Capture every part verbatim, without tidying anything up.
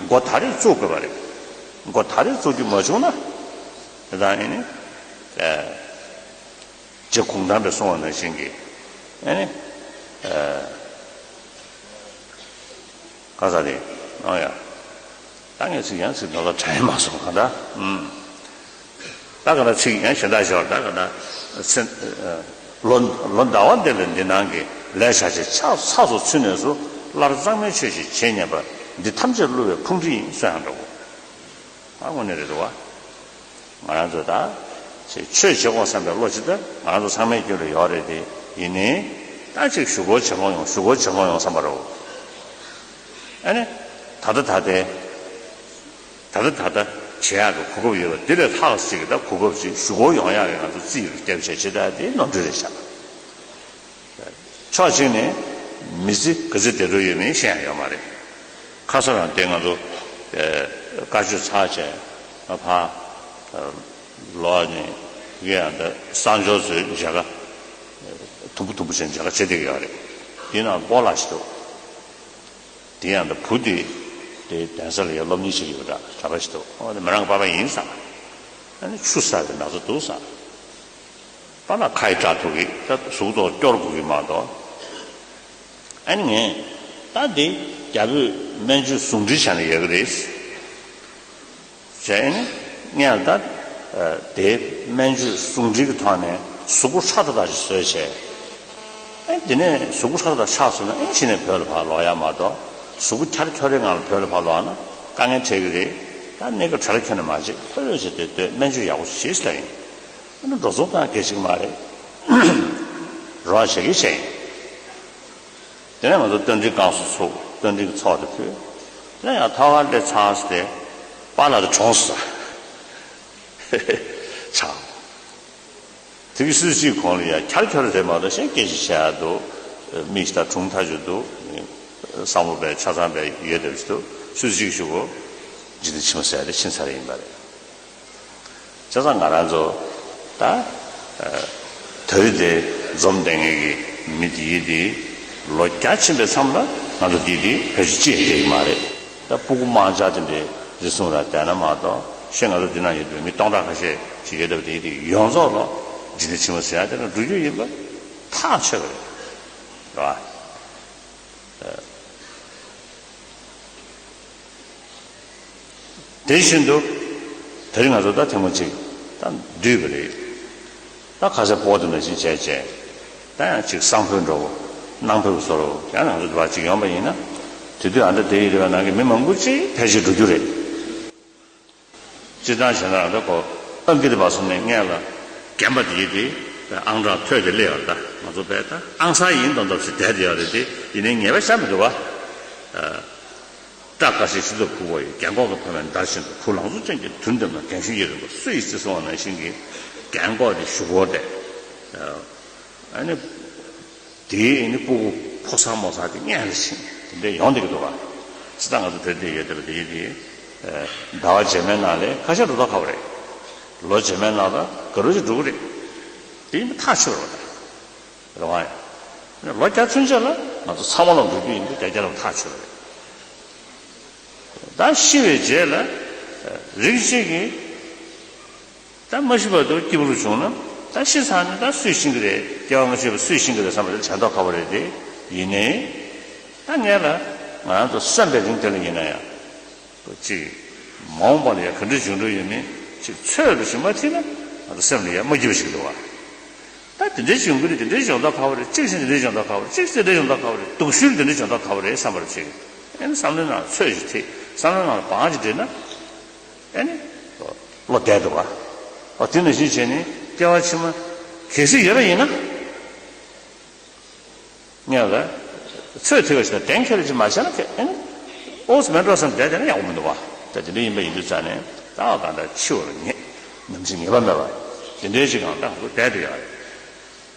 འགོ་ད་རེས་བཙུགས་དགོས་པ་རེད། འགོ་ད་རེས་བཙུགས་རྒྱུ་མ་བྱུང་ན། དེ་དང་ཨེ་ནི། ཨེ། རྗེ་གུང་ཐང་པས་གསུངས་པ་ནང་བཞིན་གྱི། ཨེ་ནི། ཨེ། ག་ས་རེད། ཨོ་ཡ། ད་ངས་ཚིག་ཡང་ཚིག་ནོར་ལ་དྲན་མ་སོང་ག་འདྲ། ཨུམ། ད་ག་ན་ཚིག་ཡང་གཞན་དག་ཞོར་ད་ག་ན་སེམས། ལོ་ལོ་ཟླ་བ་འདི་ལ་འདི་སྣང་གི་ལས་བྱ་ཆེ་ཆགས་ཚགས་སུ་ཚུད་ནས་སུ། སླར་གཙང་མའི་ཆོས་ཤིག་བྱེད་སྙམ་པ། འདི་ཐམས་ཅད་བསླུ་བའི་ཕུང་འདྲི་ཡིན་གསུང་ཡང་འགྲོ་གོ། ད་དངོས་གནས་རེད་འདུག་བ། ང་རང་ཚོ་ད་ཆེ་ཆོས་བྱེད་དགོས་བསམ་པའི་བློ་ཅིག་ད་ང་རང་ཚོ་ཚང་མའི་རྒྱུད་ལ་ཡོད་རེད་དེ། ཡིན་ནའི་ད་ཅིག་ཞུ་སྒོ་བྱེད་དགོས་ཡོང་ཞུ་སྒོ་བྱེད་དགོས་ཡོང་བསམ་པ་རེད། ཨ་ནི། ད་ལྟ་ད་ལྟའི། ད་ལྟ་ད་ལྟ་བྱེད་ཡག་གི་གོ་སྐབས་ཡོད་པ་འདི་ལས་ལྷག་ཅིག་གི་ད་གོ་སྐབས་ཅིག་ཞུ་སྒོ་ཡོང་ཡག་གི་ང་ཚོ་རྩིས་ཡོད་སྐྱབས་བྱས་ཅི་ལྟར་དེ་ནོར་འཁྲུལ་རེད་ཤག་ཕྱོགས་གཅིག་ནས་མི་ཚེ་ག་ཚོད་བདེ་འགྲོ་ཡོད་མེད་ཤེས་ཡག་ཡོད་མ་རེད། ཁ་སང་རང་དེ་ང་ཚོ་བཀའ་ཆོས་ཚར་བྱས་ཕ་ལོག་ནས་ཡང་ད་གསང་སྦྱོར་ཚོའི་མཇལ་ཁ་དུམ་བུ་དུམ་བུ་བྱས་མཇལ་ཁ་བྱེད་བསྡད་ཀྱི་ཡོད་རེད། དེ་ནང་སྤོ་ལགས་ཤིག་འདུག་དེ་ཡང་ད་བུ་དེ་དེ་གདན་ས་ལ་ཡ་སློབ་གཉེར་བྱེད་ཀྱི་ཡོད་འདྲ་གྲྭ་པ་ཞིག་འདུག་ཨོ་དེ་མི་རང་གི་པ་ཕ་ཡིན་བསམ། ཨ་ནི་ཆུ་ཟ་བའི་ན་ཚ་འདུག་བསམ། པ་ལགས་ཁ་ཡི་སྐྲག་ཐུག་གི་ད་གཟུགས་ཐོག་སྐྱོར་དགོས་ཀྱི་མ་གཏོགས། ཨ་ནི་ངས་ད་འདི་རྒྱ་བོད་སྨན་བཅོས་ཟུང་འབྲེལ་བྱས་ན་ཡག་གི་རེད། བྱས་ནས་ངས་ད་དེ་སྨན་བཅོས་ཟུང་འབྲེལ་གྱི་ཐོག་ནས་གཟུགས་པོ་ཧྲ་ཏག་ཏག་ཅིག་བཟོས་བྱས། ཨེ་དེ་ནས་གཟུགས་པོ་ཧྲ་ཏག་ཏག་ཆགས་སོང་ན་ཨེ་གཞི་ནས་བོད་ལ་ཕར་ལོག་ཡག་མ་གཏོགས། གཟུགས་པོ་འཁྱར་འཁྱོར་རེ་ངང་ལ་བོད་ལ་ཕར་ལོག་ན་དཀའ་ངལ་འཕྲད་ཀྱི་རེད། ད་གནས་སྐབས་གྲ་ལ་འཁྱོལ་ནས་མ་བྱེད་ཕ་ཡུལ་བྱས་ཏེ་སྡོད་སྨན་བཅོས་ཡག་པོ་ཞིག་བྱེད་ཟེར་ཡིན། ཨ་ནི་འགྲོ་སོང་བཏང་གལ་ཆེ་གི་མ་རེད། རོགས་བྱེད་ཀྱི་བྱས་ཡིན། དེ་ནས་ང་ཚོ་བསྟན་འཛིན་བསྐང་གསོ་ཚུགས་བསྟན་འཛིན་གྱི་ཚོགས་དེ་ཕུལ། དེ་ནས་ཡང་ཐོག་ཁར་སླེབས་ཚར་སྟེ་པཱ་ལགས་དེ་གྲོངས་སོང་། ཆགས། དེ་གི་སུད་སི་གོང་ལ་ཡང་འཁྱར་འཁྱོར་རེད་མ་གཏོགས་གཞན་སྐད་ཆ་བཤད་ཡག་འདུག་མིག་ཤེལ་དང་གྲུང་ཐག་ཆོད་འདུག་བསམ་བློ་དཔེ་ཆ་ཚང་དཔེ་ཡོད་བསྡད་པ་ཞིག་འདུག་སུད་སི་གཞུག་གུ་འཇིག་རྟེན་ཕྱི་མ་ཟེར་ཡག་དེ་ཕྱིན་ཚར་ཡིན་པ་རེད། བྱས་ཙང་ང་རང་ཚོ་ད་ཨ་དེ་རིང་འདིར་འཛོམས་བསྡད་མཁན་གྱི་མི་དེ་དེ་ལོ་བརྒྱ་ཕྱིན་པའི་མཚམས་ལ་ང་ཚོ་འདི་འདི་ཕལ་ཆེར་སྐྱེས་བསྡད་ཀྱི་མ་རེད། ད་སྤུ་གུ་མང་ཆེ་དེ་འདྲའི་རེ་ཟུང་ར་བསྡད་ན་མ་གཏོགས་ཤེས། ང་ཚོ་འདི་ན་ཡོད་པའི་མི་སྟོང་ཕྲག་ཁ་ཤས་ཤིག་ཡོད་སྟབས། དེ་དེ་ཡོངས་རྫོགས་ལ་འཇིག་རྟེན་ཕྱི་མ་ཟེར་ཡག་དེ་ལ་འགྲོ་རྒྱུ་ཡིན་པ་ཐག་ཆོད་པ་རེད། རེད་བ། དེ་བཞིན་དུ་དེ་རིང་ང་ཚོ་ད་ཐེངས་མ་གཅིག་ད་འདུས་པ་རེད། ད་ཁ་ཟས་པོ་ཏི་ནང་བཞིན་བྱས་བྱས་ད་ཡང་ཅིག་སང་ཕོད་འགྲོ་གོ་གནངས་ཕོད་བཟོ་རོགས་ཡང་ང་ཚོ་འདི་བ་གཅིག་ཡོང་པ་ཡིན་ན། དེ་དུས་ཨ་འདྲ་དེ་ཡི་རེ་བ་ནང་གི་མི་མང་པོ་ཅིག་ཕལ་ཆེར་འགྲོ་རྒྱུ་རེད། སྤྱིར་བཏང་བྱས་ན་ད་ཁོ་ཨང་ཀི་དེ་བ་སོང་ནས་སྔས་ལ་རྒན་པ་དེ་ཡི་དེ་ཨང་གྲངས་ཐོས་ཏེ་སླེབས་ཡོད། ད་ང་ཚོ་བས་ད་ཨང་གསར་ཡིན་མདོག་མདོག་ཞིག་བསྡད་དེ་ཡོད་རེད་དེ། ཡིན་ནའི་ཉེས་པ་བྱ་མི་འདུག་བ། སྐྲ་དཀར་ཞིང་ཤིང་ཏོག་ཕུར་བ་ཡི། རྒན་གོག་གི་ཕ་མས་འདར་བཞིན་དུ། ཁུ་ལང་ཚོ་ཅན་གྱི་དུར་འདེབས་ན། རྒན་གཞོན་གྱི་རིམ་པ་སུ་ཡིས་བརྩི། གསུངས་པ་ནང་བཞིན་གྱི་རྒན་གོག་དེ་གཞུག་གུ་དེ། ཨ་ནི་དེའི་ཨ་ནི་སྤུ་གུ་ཕོ་གསར་མོ་གསར་དེ་སྔས་ལ་ཕྱིན་དེ་འདྲ་ཡོང་བསྡད་ཀྱི་འདུག་ག་སྤྱིར་བཏང་ང་ཚོ་བོད་འདིར་ཡོད་བསྡད་པ་དེ་ཡིན་དེ། ཟླ་བ་རྗེས་མའི་ནང་ལ་ཁ་ཤས་འགྲོ་མདོག་ཁ་པོ་རེད། ལོ་རྗེས་མའི་ནང་ལ་ག་རེ་ཞིག་འགྲོ་གི་རེད། དེ་ཡིན་པ་ཐག་ཆོད་རེད་བ། ད་རེད་བ། ཡང་ལོ་བརྒྱ་ཚུན་ཆད་ལ་ང་ཚོ་ཚང་མ་ལ་འགྲོ་རྒྱུ་ཡིན་པ་བརྒྱ་བརྒྱ་ལ་ཐག་ཆོད་རེད། ད་ཤི་བའི་རྗེས་ལ་རིགས་གཅིག་གིས་ད་མ་ཤི་བར་དུ་སྐྱིད་པོ་རུ་བྱུང་ན། ད་ཤི་ཚར་ནས་ད་སུས་ཤེས་ཀྱི་རེད། སྐྱེ་བ་སྔ་ཕྱི་བ་སུས་ཤེས་ཀྱི་རེད་བསམ་པ་དེ་བྱས་མདོག་ཁ་པོ་རེད་དེ། ཡིན་ནའི་ད་ངས་ལ་ང་རང་ཚོ་གསོན་པའི་རིང་དེ་ལ་ཡིན་ན་ཡང་ཅིག་མ་འོངས་པ་ལ་ཡང་ག་འདྲ་བྱུང་འགྲོ་ཡོད་མེད་ཅིག་ཚོད་དུ་ཞིག་མ་ཐིག་ན་ང་ཚོ་སེམས་ལ་ཡང་མ་སྐྱིད་པ་ཞིག་འདུག་བ། ད་དེ་འདྲའི་བྱུང་གི་རེད། དེ་འདྲའི་བྱུང་མདོག་ཁ་པོ་རེད། གཅིག་བྱས་དེ་འདྲའི་བྱུང་མདོག་ཁ་པོ་རེད། གཅིག་བྱས་དེ་འདྲའི་བྱུང་མདོག་ཁ་པོ་རེད། སྡུག་ཤོས་དེ་འདྲའི་བྱུང་མདོག་ཁ་པོ་རེད་བསམ་པ་རེ་བྱེད་ཀྱི། ཨ་ནི་བསམ་བློའི་ནང་ཚོད་ཅིག་ཐིག་བསམ་བློའི་ནང་ལ་བང་ཅིག་བསྒྲིལ་ན་ཨ་ནི་བློ་བདེ་འདུག་བ། ཨོ་དེ་ནང་བཞིན་བྱས་ནས་སྐྱེ་བ་ཕྱི་མ་གལ་སྲིད་ཡོད་པ་ཡིན་ན། ངས་ལ་ཚོད་ཐིག་པ་ཞིག་དང་གདེང་འཁེལ་ཅིག་མ་བྱས་ན་ཨ་ནི་ཨོ་ཙི་མེད་འགྲོ་བསམ་བསྡད་བསྡད་ན་ཡག་པོ་མི་འདུག་བ། ད་དེ་འདྲ་ཡིན་པ་ཡིན་དུས་ཙང་ནས་ད་གང་ལྟར་འཆི་བ་ལ་ངེས། ནམ་འཆི་ངེས་པ་མེད་པ། དེ་འདྲའི་ཅིག་གང་ལྟར་ཧ་གོ་བསྡད་དུ་ཡོད་རེད།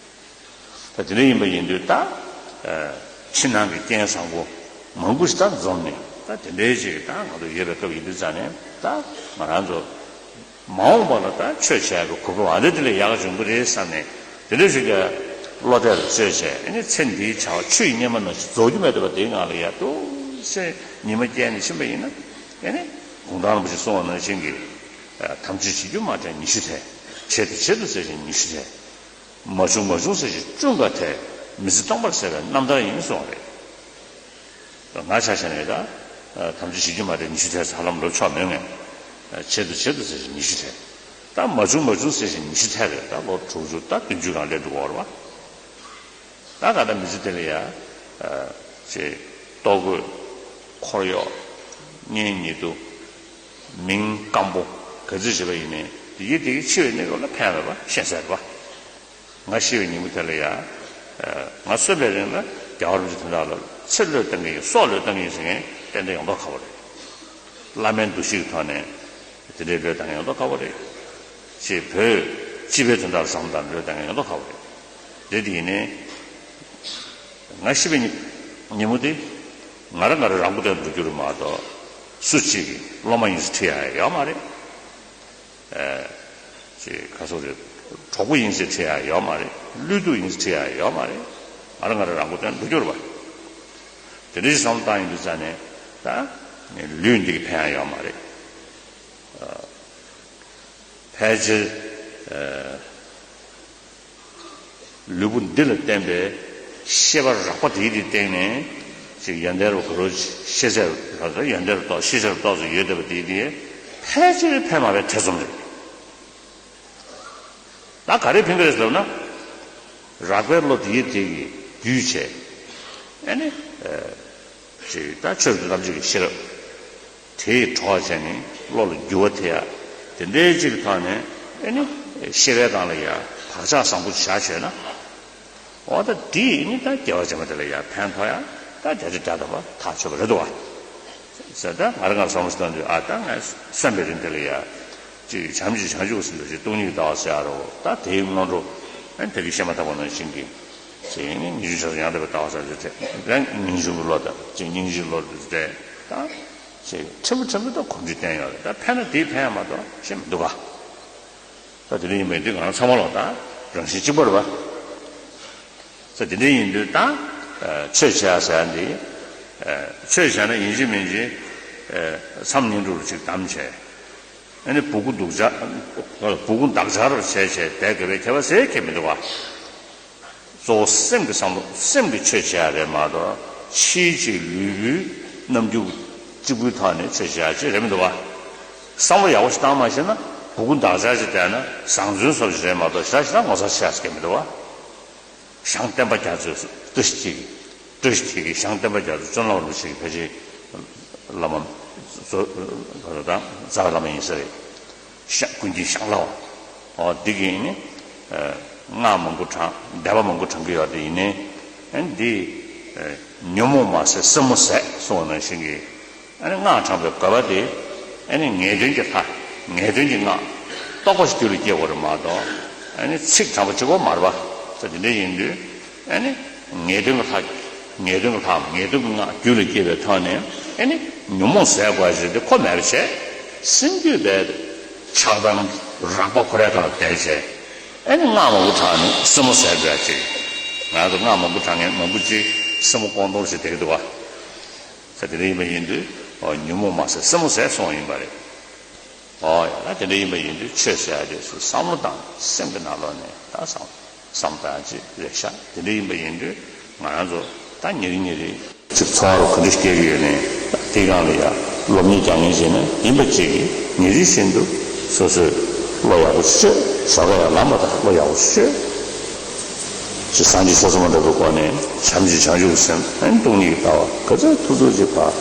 ད་དེ་འདྲ་ཡིན་པ་ཡིན་དུས་ད་ཕྱི་ནང་གི་རྐྱེན་བཟང་པོ་མང་པོ་ཞིག་ད་འཛོམས་ནས། ད་དེ་འདྲའི་ཅིག་ད་ང་ཚོ་ཡོད་པའི་སྐབས་ཡིན་དུས་ཙང་ནས་ད་ང་རང་ཚོ་མ་འོངས་པ་ལ་ད་ཆོས་བྱེད་ཡག་གི་གོ་སྐབས་ཨ་འདྲ་དེ་ལས་ཡག་ག་བྱུང་གི་རེད་བསམ་ནས། དེ་འདྲ་ཞིག་གི་བློ་གཏད་ལ་བཅོལ་བྱས། ཨ་ནི་ཚེ་འདིའི་བྱ་བ་ཆུ་ཡི་སྙེ་མ་ནང་བཞིན་རྫོགས་རྒྱུ་མེད་འདུག་པ། དེའི་ངང་ལ་ཡར་འདུག་སེ་ཉི་མ་བསྐྱལ་ནས་ཕྱིན་པ་ཡིན་ན། ཨེ་ནི། གུང་ཐང་རིན་པོ་ཆེས་གསུངས་པ་ནང་བཞིན་གྱི། ཨ། དམ་ཆོས་བྱེད་རྒྱུ་མ་དྲན་ཉི་ཤུ་ཐལ། བྱེད་དུ་བྱེད་དུ་ཟེར་ཞིང་ཉི་ཤུ་ཐལ། མ་བྱུང་མ་བྱུང་ཟེར་ཞིང་བཅུ་འགའ་ཐལ། མི་ཚེ་སྟོང་པར་ཟད་པའི་རྣམ་ཐར་ཡིན་གསུངས་པ་རེད། ང་ཆ་བཞག་ན་ད། ཨ། དམ་ཆོས་བྱེད་རྒྱུ་མ་དྲན་ཉི་ཤུ་ཐལ་ཟེར་ཧ་ལམ་ལབ་ཆོག་མོད། ངས། ཨ། བྱེད་དུ་བྱེད་དུ་ཟེར་ཞིང་ཉི་ཤུ་ཐལ། ད་མ་བྱུང་མ་བྱུང་ཟེར་ཞིང་ཉི་ཤུ་ཐལ་རེད། ད་ལོ་དྲུག་ཅུ་ད་བདུན་ཅུ་སྒང་སླེབས་འགྲོ་གི་ཡོད་རེད་པ། ད་ག་ད་མི་ཚེ་དེ་ལ་ཡ། ཨ། ཅེ། ལྟོ་གོས། འཁོར་གཡོག་གཉེན་ཉེ་དུ། མིང་སྐམ་པོ། ག་ཚོད་བྱས་པ་ཡིན་ནའི་དེ་གིས་དེ་གིས་འཆི་བའི་གནས་སྐབས་ལ་ཕན་མེད་པ་ཤེས་གསལ་རེད་པ། ང་ཤི་བའི་ཉིན་མོ་དེ་ལ་ཡ། ཨ། ང་གསོན་པའི་རིང་ལ་རྒྱལ་བ་རིན་པོ་ཆེ་དོན་དག་ལ་ཚེ་བློས་བཏང་གི་ཡིན། སྲོག་བློས་བཏང་གི་ཡིན་ཟེར་མཁན་ཏན་ཏན་ཡོང་མདོག་ཁ་པོ་རེད། བླ་མའི་འདུ་ཤེས་ཀྱི་ཐོག་ནས་དེ་འདྲའི་བློས་བཏང་ཡོང་མདོག་ཁ་པོ་རེད། ཅེས་བོད་སྤྱི་པའི་དོན་དག་ལ་བསམ་བློ་བཏང་ནས་བློས་བཏང་ཡོང་མདོག་ཁ་པོ་རེད། དེ་དེ་ཡིན་ནའི། ང་ཤི་བའི་ཉི་ཉིན་མོ་དེ། ང་རང་ང་རང་རང་མགོ་བཏོན་འགྲོ་རྒྱུ་རེད་མ་གཏོགས། སུ་གཅིག་གིས་སློབ་མ་ཡིན་ཟེར་ཁྲིད་ཡ་ཡོད་མ་རེད། ཨེ། ཅེས་ག་སོགས་རེད། གྲོགས་པོ་ཡིན་ཟེར་ཁྲིད་ཡ་ཡོད་མ་རེད། བློས་ཐུབ་ཡིན་ཟེར་ཁྲིད་ཡ་ཡོད་མ་རེད། ང་རང་ང་རང་རང་མགོ་བཏོན་འགྲོ་རྒྱུ་རེད་པ། དེ་འདྲ་ཞིག་བསམ་བློ་བཏང་ཡོང་དུས་ཙ་ནས་ད། ལུས་འདི་གིས་ཕན་ཡ་ཡོད་མ་རེད། ཨ། ཕལ་ཆེར། ཨ། ལུས་པོ་འདི་ལ་བརྟེན་པའི་ཤེས་པ་རགས་པ་དེའི་སྟེང་ནས་ཅིག་ཡོན་ཏན་རུ་ག་རུ་ཤེས་ཚད་རུ་ཡོན་ཏན་རུ་གཏོགས། ཤེས་བྱ་རུ་གཏོགས་སུ་ཡོད་བསྡད་པ་དེའི་དེ་ཕལ་ཆེར་ཕན་མ་པའི་ཐེ་ཚོམ་རེད། ད་ག་རེ་ཕན་གི་རེད་ཟེར་ན། རགས་པའི་བློ་དེའི་དེ་གིས་བསྡུས་བྱས། ཨ་ནི། ཨ། ཅིག་ད་ཆོས་རྣམ་འབྱེད་ཀྱི་ཤེས་རབ། དེས་གྲོགས་བྱས་ནས་བློ་ལ་འགྱུར་བ་ཐེབས་ཡ། དེ་འདྲའི་ཅིག་གི་ཐོག་ནས་ཨེ་ནི་ཤེས་པའི་སྒང་ལ་ཡ་བག་ཆགས་བཟང་པོ་བཞག་བྱས་ན། འོ་ད་དེ་ཨེ་ནི་ད་སྐྱེ་བ་རྗེས་མ་དེ་ལ་ཡ་ཕན་ཐོགས་ཡ། ད་བརྒྱ་ཆ་བརྒྱ་ཐམ་པ་ཐག་ཆོད་པ་རེད་འདུག་བ། ཟེར་ད་ང་རང་ང་བསམ་བློ་ཞིག་བཏང་དུས། ཨ། ད་ང་གསོན་པའི་རིང་དེ་ལ་ཡ་ཅིག་བྱམས་ཤིང་བྱང་ཆུབ་ཟེར་འདུག་ཅིག་སྟོང་ཉིད་ཀྱི་ལྟ་བ་ཟེར་ཡ་རོ། ད་དེའི་སྔོན་འགྲོ་ཨེ་ནི་ད་གིན་བཤད་མ་ཐག་པ་ནང་བཞིན་གྱི། ཅིག་ཨེ་ནི་ཉི་ཤུ་རྩ་གསུམ་ཡང་དག་པའི་ལྟ་བ་ཟེར་ཚེ་རང་སྙིང་རྗེ་གི་བློ་དང་ཅིག་སྙིང་རྗེའི་བློ་དེ་ཚོ་དེ་དང་། ཅིག་ཕྲན་བུ་ཕྲན་བུ་དང་གོམས་འདྲིས་བསྟེན་ཡོད་རེད། ད་ཕན་ན་དེའི་ཕན་ཡ་མ་གཏོགས་གཞན་མི་འདུག་ག། ད་དེ་འདྲ་ཡིན་པ་ཡིན་དུས་ང་རང་ཚང་མ་ལོག་ད་རང་བཞིན་གཅིག་པ་རེད་པ། ད་དེ་འདྲ་ཡིན་དུས་ད། ཨ། ཆོས་བྱེད་ཡ་ཟེར་ཡ་འདི། ཨ། ཆོས་བྱས་ན་ཡིན་གཅིག་མིན་གཅིག་ཨ། མཚམས་ཉིན་དྲུག་ལ་ཅིག་བསྡམས་བྱས། ཨ་ནི་སྦུ་གུ་འདག་སྦྱར། སྦུ་གུ་འདག་སྦྱར་བྱས་བྱས་བསྡད་དགོས་པའི་ཁྱད་པར་ཟེར་གང་ཡང་མི་འདུག་ག། གཙོ་བོ་སེམས་ཀྱི་བསམ་བློ། སེམས་ཀྱིས་ཆོས་བྱེད་ཡ་རེད་མ་གཏོགས། ཕྱིའི་ཅིག་ལུས་པོའི་རྣམ་འགྱུར་གཅིག་པུའི་ཐོག་ནས་ཆོས་བྱེད་ཡ་ཅིག་རེད་མི་འདུག་བ། བསམ་བློ་ཡག་པོ་ཞིག་བཏང་མ་ཤེས་ན། སྦུ་གུ་འདག་སྦྱར་ཅིག་བསྡད་ན་བཟང་བཙོན་སོགས་ཤིག་རེད་མ་གཏོགས། ཞེ་དྲག་ཞེ་དྲག་ངོ་མཚར་ཆེ་ཡ་ཞིག་གང་ཡང་མི་འདུག་བ། ཞང་བསྟན་པ་རྒྱ་མཚོས་བཀྲ་ཤིས་འཁྱིལ་གྱིས། བཀྲ་ཤིས་འཁྱིལ་གྱིས་ཞང་བསྟན་པ་རྒྱ་མཚོ་བཙུན་ལ་རིན་པོ་ཆེ་གི་ཕལ་ཆེར་བླ་མ། གཙོ་བོ་དང་རྩ་བའི་བླ་མ་ཡིན་ས་རེད། ཤ་ཀུན་མཁྱེན་ཤང་ལྷ་བ། འོ་འདི་གིས་ནི། ཨ། སྔགས་མང་པོ་བགྲང་། བཟླས་པ་མང་པོ་བགྲང་གི་ཡོད་དེ་ཡིན་ནའི། ཨ། འདི། ཨ། ཉོན་མོངས་མ་ཟད་སེན་མོ་ཟད་གསུངས་པ་ནང་བཞིན་གྱི། ཨ་ནི་སྔགས་བགྲང་པའི་དགོས་པ་དེ། ཨ་ནི་ངེས་དོན་གྱི་ལྷ། ངེས་དོན་གྱི་སྔགས། རྟོགས་པ་ཞིག་རྒྱུད་ལ་སྐྱེ་དགོས་རེད་མ་གཏོགས། ཨ་ནི་ཚིག་བགྲང་པ་གཅིག་པོ་མ་རེད་པ། ད་དེ་འདྲ་ཡིན་དུས། ཨ་ནི་ངེས་དོན་གྱི་ལྷ། ངེས་དོན་གྱི་ལྷའམ་ངེས་དོན་གྱི་སྔགས་རྒྱུད་ལ་སྐྱེས་པའི་ཐོག་ནས། ཨ་ནི་ཉོན་མོངས་ཟད་དགོས་ཞེས་དེ་ཁོ་མེད་པ་བྱས། སེམས་རྒྱུད་པའི་ཆགས་སྡང་རགས་པ་ཁོ་རའི་སྒང་ལ་བསྡད་བྱས། ཨ་ནི་སྔགས་མང་པོ་བགྲངས་ནས་སེན་མོ་ཟད་དགོས་ཡ་ཅིག། ང་ཚོ་སྔགས་མང་པོ་བགྲང་མཁན་མང་པོ་ཅིག་སེན་མོ་ཀོང་ཏོང་ཞིག་བསྡད་ཀྱི་འདུག་བ། ད་དེ་འདྲ་ཡིན་པ་ཡིན་དུས། ཨོ། ཉོན་མོངས་མ་ཟད་སེན་མོ་ཟད་གསུངས་པ་ཡིན་པ་རེད། ཨོ་ཡ། ད་དེ་འདྲ་ཡིན་པ་ཡིན་དུས་ཆོས་ཟེར་ཡ་དེ་སུ་བསམ་བློ་བཏང་ནས་སེམས་ཀྱི་ནང་ལོགས་ནས་ད་བསམ་བསམ་བཏང་ཅིག་རེད་ཤག། དེ་འདྲ་ཡིན་པ་ཡིན་དུས་ང་རང་ཚོ་ད་ཉིན་རེ་ཉིན་རེ་ཅིག་འཚོ་བ་རུ་ག་འདྲ་སྐྱེལ་གྱི་ཡོད་ནའི། ད་དེའི་སྒང་ལ་ཡ་སློབ་གཉེར་རྒྱག་མཁན་བྱས་ན་ཡིན་པ་ཅིག་གིས་ཉིན་རེ་བཞིན་དུ་སོ་སོས་བློ་ཡག་པོ་ཅིག་ཤོད། ཞོགས་ཀ་ཡར་ལངས་པ་དང་བློ་ཡག་པོ་ཅིག་ཤོད། ཅིག་སངས་རྒྱས་ཆོས་ཚོགས་མ་འདྲ་བའི་སྒོ་ནས་བྱམས་ཤིང་བྱང་ཆུབ་ཀྱི་སེམས། ཨ་ནི་སྟོང་ཉིད་ཀྱི་ལྟ་བ་ག་ཚོད་ཐུབ་ཐུབ་ཅིག་ཕར་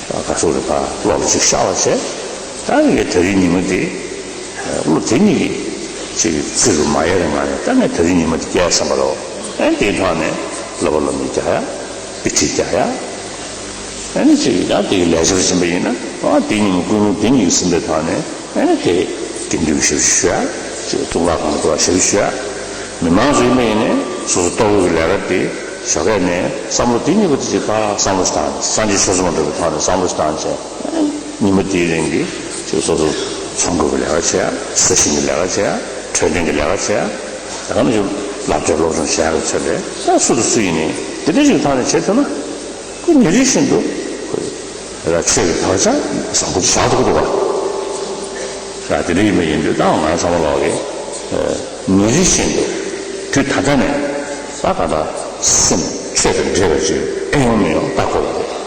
ག་ཚོད་རེད་ཕར་བློ་ལ་ཅིག་ཤར་བ་བྱས། ད་ངས་ད་རིང་ཉིན་མོ་འདི་བློ་དེ་གཉིས་ཀྱི་ཅིག་ཚུལ་དུ་མ་ཡལ་བའི་ངང་ནས། ད་ངས་ད་རིང་ཉིན་མོ་འདི་སྐྱེལ་བསམ་པ་རེད། ཨ་ནི་དེའི་ཐོག་ནས་བསླབ་པ་སློབ་གཉེར་རྒྱག་ཡ། དཔེ་ཁྲིད་རྒྱག་ཡ། ཨ་ནི་ཅིག་ཡང་དེ་གི་ལས་བྱེད་པ་ཕྱིན་པ་ཡིན་ན། ཨ། དེ་ཉིན་མོ་ཀུན་སློང་དེ་གཉིས་ཀྱིས་ཟིན་པའི་ཐོག་ནས། ཨ་ནི་དེ་དགེ་འདུན་གྱི་ཞབས་ཕྱི་ཞུ་ཡ། ཅིག་ལྟུང་ཁང་གང་དུ་བ་ཞབས་ཕྱི་ཞུ་ཡ། མི་མང་ཚོ་ཡིན་པ་ཡིན་ནའི་སོ་སོ་ལྟོ་གོས་ཀྱི་ལས་ཀ་དེ་ཞོགས་ཀས་ནས་བསམ་བློ་དེ་གཉིས་པོ་དེ་ཅིག་ཕར་བསམ་བློ་ཞིག་བཏང་། སངས་རྒྱས་ཆོས་ཚོགས་མ་འདྲ་བའི་ཐོག་ནས་བསམ་བློ་ཞིག་བཏང་བྱས། ཨ་ནི་ཉིན་མོ་དེའི་རིང་གི་ཅིག་སོ་སོ་ཚོང་དགོས་ཀྱི་ལས་ཀ་བྱེད་ཡ། ས་ཞིང་གི་ལས་ཀ་བྱེད་ཡ། འཕྲོད་བསྟེན་གྱི་ལས་ཀ་བྱེད་ཡ། ད་ག་ནང་བཞིན་སློབ་གྲྭའི་སློབ་སྦྱོང་བྱེད་ཡ་གི་ཚོད་ལས། ད་སུ་དང་སུ་ཡིན་ནའི་དེ་འདྲ་ཞིག་ཐོག་ནས་བྱེད་ཐུབ་ན། ཁོ་ཉིན་རེ་བཞིན་དུ་ཁོ་ ལ་ཆོས་ཀྱི་བག་ཆགས་བཟང་པོ་ཞིག་བཞག་ཐུབ་ཀྱི་འདུག་ག་ད་དེ་འདྲ་ཡིན་པ་ཡིན་དུས་ད་ང་ཚང་མ་ལོག་གི་ཉིན་རེ་བཞིན་དུ་དུས་ད་ལྟ་ནས་ད་ག་ད་སེམས་ཆོས་དང་འབྲེལ་བ་ཅིག་ཨེ་ཡོང་མི་ཡོང་ལྟ་དགོས་པ་རེད།